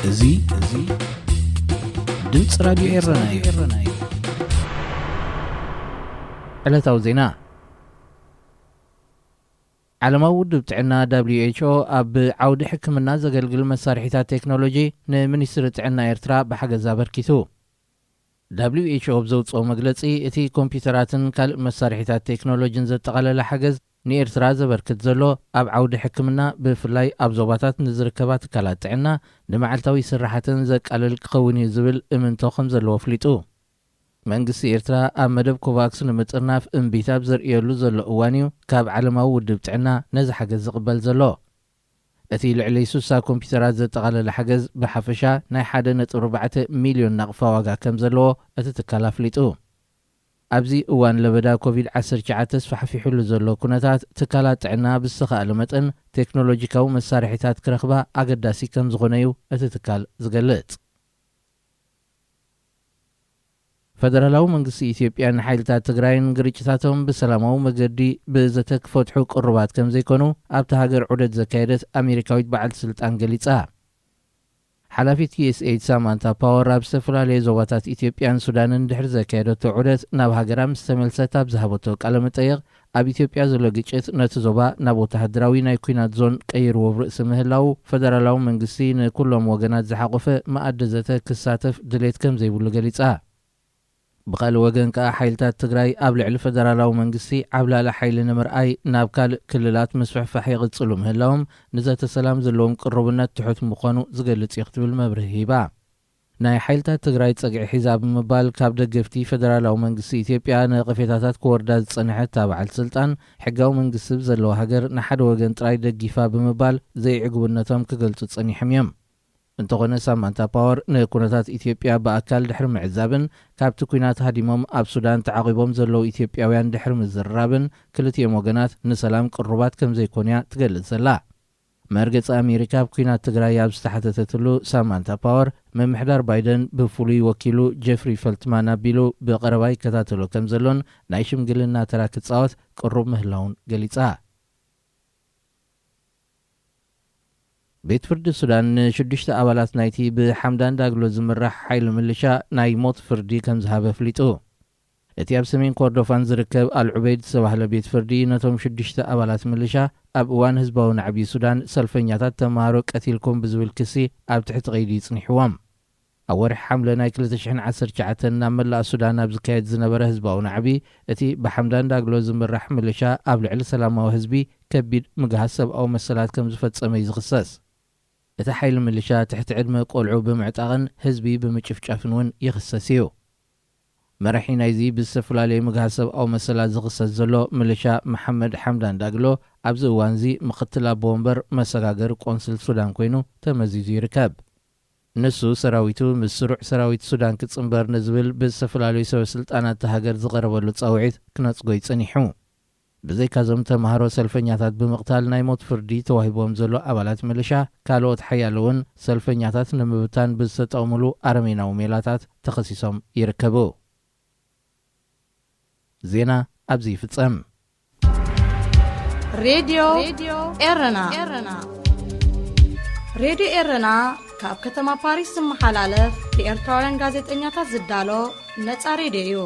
እዚ እዚ ድምፂ ራዲዮ ኤረና እዩ። ዕለታዊ ዜና። ዓለማዊ ውድብ ጥዕና ደብሊው ኤች ኦ ኣብ ዓውዲ ሕክምና ዘገልግል መሳርሒታት ቴክኖሎጂ ንሚኒስትሪ ጥዕና ኤርትራ ብሓገዝ ኣበርኪቱ። ደብሊው ኤች ኦ ኣብ ዘውፅኦ መግለፂ፣ እቲ ኮምፒውተራትን ካልእ መሳርሒታት ቴክኖሎጂን ዘጠቓለለ ሓገዝ ንኤርትራ ዘበርክት ዘሎ፣ ኣብ ዓውዲ ሕክምና ብፍላይ ኣብ ዞባታት ንዝርከባ ትካላት ጥዕና ንመዓልታዊ ስራሓተን ዘቃልል ክኸውን እዩ ዝብል እምንቶ ከም ዘለዎ ኣፍሊጡ። መንግስቲ ኤርትራ ኣብ መደብ ኮቫክስ ንምጥርናፍ እምቢታ ኣብ ዘርእየሉ ዘሎ እዋን እዩ ካብ ዓለማዊ ውድብ ጥዕና ነዚ ሓገዝ ዝቕበል ዘሎ። እቲ ልዕሊ ስሳ ኮምፒውተራት ዘጠቓለለ ሓገዝ ብሓፈሻ ናይ ሓደ ነጥቢ ኣርባዕተ ሚልዮን ናቕፋ ዋጋ ከም ዘለዎ እቲ ትካል ኣፍሊጡ። ኣብዚ እዋን ለበዳ ኮቪድ ዓሰርተ ትሽዓተ ተስፋሕፊሑሉ ዘሎ ኩነታት፣ ትካላት ጥዕና ብዝተኻእለ መጠን ቴክኖሎጂካዊ መሳርሒታት ክረኽባ ኣገዳሲ ከም ዝኾነ እዩ እቲ ትካል ዝገልጽ። ፈደራላዊ መንግስቲ ኢትዮጵያን ሓይልታት ትግራይን ግርጭታቶም ብሰላማዊ መገዲ ብዘተ ክፈትሑ ቅሩባት ከም ዘይኮኑ ኣብታ ሃገር ዑደት ዘካየደት ኣሜሪካዊት በዓልቲ ስልጣን ገሊጻ። ሓላፊት ዩ ኤስ ኤይድ ሳማንታ ፓወር ኣብ ዝተፈላለየ ዞባታት ኢትዮጵያን ሱዳንን ድሕሪ ዘካየደቶ ዑደት ናብ ሃገራ ምስ ተመልሰት ኣብ ዝሃበቶ ቃለ መጠይቕ፣ ኣብ ኢትዮጵያ ዘሎ ግጭት ነቲ ዞባ ናብ ወተሃደራዊ ናይ ኲናት ዞን ቀይርዎ ኣብ ርእሲ ምህላዉ፣ ፈደራላዊ መንግስቲ ንኩሎም ወገናት ዝሓቖፈ መኣዲ ዘተ ክሳተፍ ድሌት ከም ዘይብሉ ገሊጻ። ብኻልእ ወገን ከኣ፣ ሓይልታት ትግራይ ኣብ ልዕሊ ፈደራላዊ መንግስቲ ዓብላሊ ሓይሊ ንምርኣይ ናብ ካልእ ክልላት ምስፍሕፋሕ ይቕጽሉ ምህላዎም፣ ንዘተ ሰላም ዘለዎም ቅሩብነት ትሑት ምዃኑ ዝገልጽ እዩ ክትብል መብርሂ ሂባ። ናይ ሓይልታት ትግራይ ጸግዒ ሒዛ ብምባል፣ ካብ ደገፍቲ ፈደራላዊ መንግስቲ ኢትዮጵያ ነቐፌታታት ክወርዳ ዝጸንሐት እታ በዓልቲ ስልጣን፣ ሕጋዊ መንግስቲ ብዘለዋ ሃገር ንሓደ ወገን ጥራይ ደጊፋ ብምባል ዘይዕጉብነቶም ክገልጹ ጸኒሖም እዮም። እንተኾነ፣ ሳማንታ ፓወር ንኩነታት ኢትዮጵያ ብኣካል ድሕሪ ምዕዛብን ካብቲ ኲናት ሃዲሞም ኣብ ሱዳን ተዓቒቦም ዘለዉ ኢትዮጵያውያን ድሕሪ ምዝርራብን፣ ክልቲኦም ወገናት ንሰላም ቅሩባት ከም ዘይኮኑ'ያ ትገልጽ ዘላ። መርገጺ ኣሜሪካ ኣብ ኲናት ትግራይ ኣብ ዝተሓተተትሉ፣ ሳማንታ ፓወር፣ ምምሕዳር ባይደን ብፍሉይ ወኪሉ ጀፍሪ ፈልትማን ኣቢሉ ብቐረባ ይከታተሎ ከም ዘሎን ናይ ሽምግልና ተራ ክጻወት ቅሩብ ምህላውን ገሊጻ። ቤት ፍርዲ ሱዳን ንሽዱሽተ ኣባላት ናይቲ ብሓምዳን ዳግሎ ዝምራሕ ሓይሊ ምልሻ ናይ ሞት ፍርዲ ከም ዝሃበ ኣፍሊጡ። እቲ ኣብ ሰሜን ኮርዶፋን ዝርከብ ኣልዑበይድ ዝተባህለ ቤት ፍርዲ፣ ነቶም ሽዱሽተ ኣባላት ምልሻ ኣብ እዋን ህዝባዊ ናዕቢ ሱዳን ሰልፈኛታት ተመሃሮ ቀቲልኩም ብዝብል ክሲ ኣብ ትሕቲ ቀይዲ ይጽኒሕዎም። ኣብ ወርሒ ሓምለ ናይ ክልተ ሽሕን ዓሰርተ ትሽዓተን ናብ መላእ ሱዳን ኣብ ዝካየድ ዝነበረ ህዝባዊ ናዕቢ፣ እቲ ብሓምዳን ዳግሎ ዝምራሕ ምልሻ ኣብ ልዕሊ ሰላማዊ ህዝቢ ከቢድ ምግሃስ ሰብኣዊ መሰላት ከም ዝፈጸመ እዩ ዝኽሰስ። እቲ ሓይሊ ምልሻ ትሕቲ ዕድመ ቆልዑ ብምዕጣቕን ህዝቢ ብምጭፍጫፍን እውን ይኽሰስ እዩ። መራሒ ናይዚ ብዝተፈላለየ ምግሃስ ሰብኣዊ መሰላት ዝኽሰስ ዘሎ ምልሻ፣ መሓመድ ሓምዳን ዳግሎ፣ ኣብዚ እዋንዚ ምኽትል ኣቦ ወንበር መሰጋገሪ ቆንስል ሱዳን ኮይኑ ተመዚዙ ይርከብ። ንሱ፣ ሰራዊቱ ምስ ስሩዕ ሰራዊት ሱዳን ክጽንበር ንዝብል ብዝተፈላለዩ ሰበ ስልጣናት እታ ሃገር ዝቐረበሉ ጻውዒት ክነጽጎ እዩ ጸኒሑ። ብዘይካዞም ተማሃሮ ሰልፈኛታት ብምቕታል ናይ ሞት ፍርዲ ተዋሂብዎም ዘሎ ኣባላት ምልሻ፣ ካልኦት ሓያሎ እውን ሰልፈኛታት ንምብታን ብዝተጠቕምሉ ኣረሜናዊ ሜላታት ተኸሲሶም ይርከቡ። ዜና ኣብዚ ይፍጸም። ሬድዮ ኤረና። ሬድዮ ኤረና ካብ ከተማ ፓሪስ ዝመሓላለፍ ብኤርትራውያን ጋዜጠኛታት ዝዳሎ ነጻ ሬድዮ እዩ።